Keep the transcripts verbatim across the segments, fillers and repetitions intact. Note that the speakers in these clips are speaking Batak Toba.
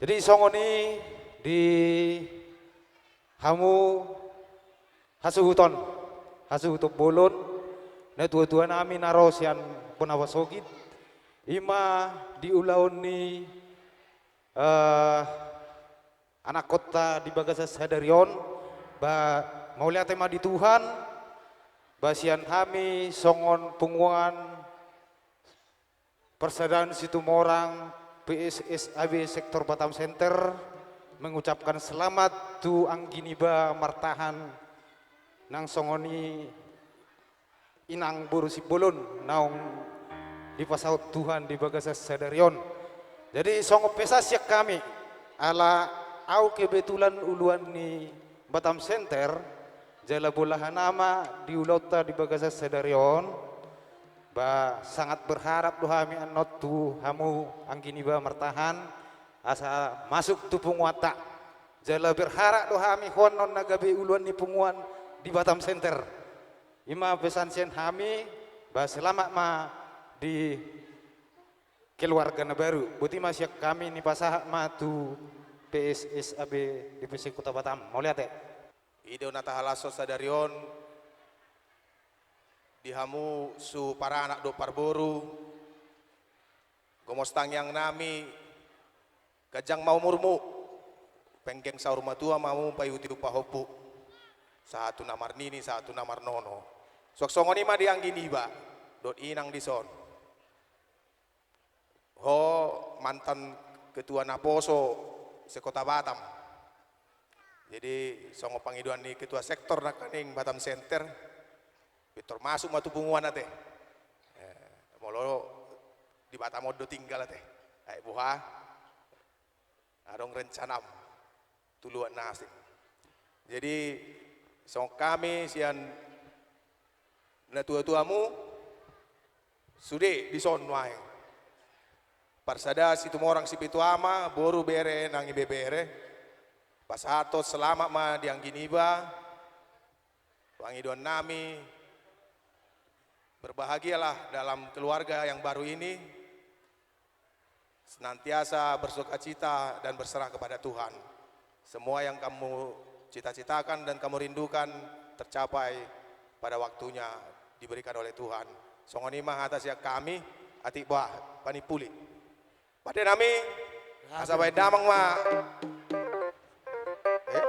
Jadi songon i di hamu hasuhuton, hasuhuton bolon, natuatua nami na ro sian bona pasogit, i ma di ulaon ni, eh, anakkonta di bagasan sadari on, ba mauliate ma di Tuhan, ba sian hami songon punguan Parsadaan Situmorang P S S A B Sektor Batam Center mengucapkan selamat tu anggi niba martahan nang songon i inang boru Simbolon naung dipasaut Tuhan di bagasan sadari on. Jadi songon pesan sian hami, ala au kebetulan uluan ni Batam Center, jala bolahan ama di ulaonta di bagasan sadari on, ba sangat berharap do hami annon tu hamu anggi niba martahan, asa masuk tu punguanta. Jala berharap do hami ho annon na gabe uluan ni punguan di Batam Center. I ma pesan sian hami, ba selamat ma di keluarga na baru. Boti ma sian hami, nipasahat ma tu P S S A B D P C Kota Batam. Mauliate. I do na tahalashon sadari on, di hamu suhut paranak dohot parboru, gomos tangiang nami, ganjang ma umurmu, penggeng saur matua ma hamu paihuthon pahompu, sahat tu na marnini, sahat tu na marnono. Suang songon i ma di anggi niba dohot inang dison. Ho mantan ketua naposo se-Kota Batam. Jadi songon pangidoan ni ketua sektor nangkaning Batam Center, pintor masuk ma tu punguan ate. Eh, molo di Batam on do tinggal ate. Ai boha? Adong rencanam tu luat na asing. Jadi songon hami sian natuatuamu, sude dison nuaeng. Parsadaan Situmorang Sipitu Ama, boru, bere nang ibebere, pasahathon selamat ma di anggi niba. Pangidoan nami, berbahagialah dalam keluarga yang baru ini, senantiasa bersukacita dan berserah kepada Tuhan. Semua yang kamu cita-citakan dan kamu rindukan tercapai pada waktunya, diberikan oleh Tuhan. Songon i ma hata sian hami, atik bah, panimpuli. Pande nami, asa baen damang ma. Eh?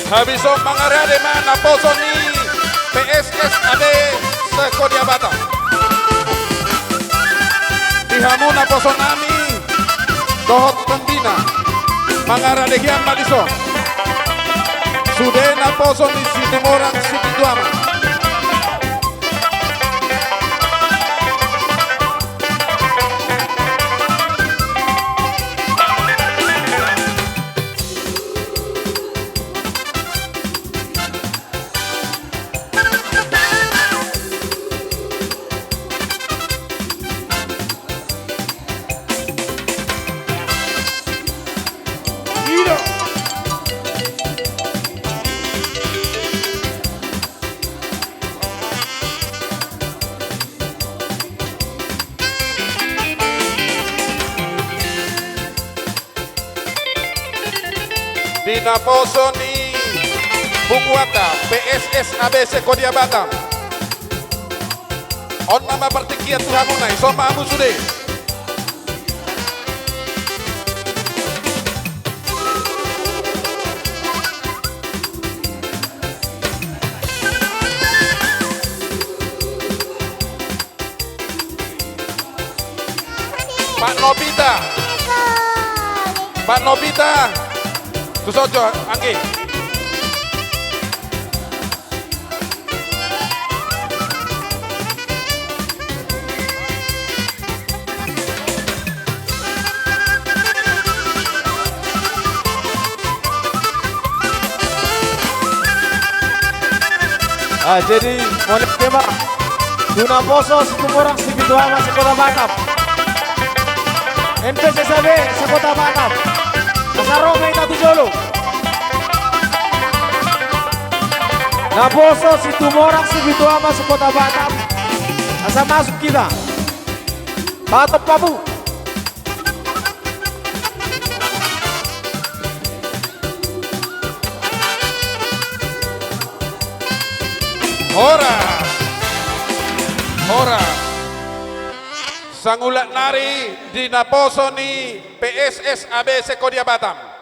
Habis on mangarade ma naposo ni P S S A B Sekodia Batam. Di hamu naposo nami dohot tondina, mangarade hian ma dison. Sude naposo ni Situmorang Sipitu Ama. Di naposo ni punguanta P S S A B Sekodia Batam. On nama partingkian tu hamuna, dison ma hamu sude. Pak Novita. Pak Novita. Tuson jo, anggi. Ah, jadi, mauliate ma. Tu naposo Situmorang Sipitu Ama Sekota Batam. N P S S A B Sekota Batam. Asa ro ma hita tu jolo. Naposo Situmorang Sipitu Ama Sekota Batam. Asa masuk hita. Patop hamu. Horas. Horas. Sangulak nari di naposo ni P S S A B Sekodia Batam.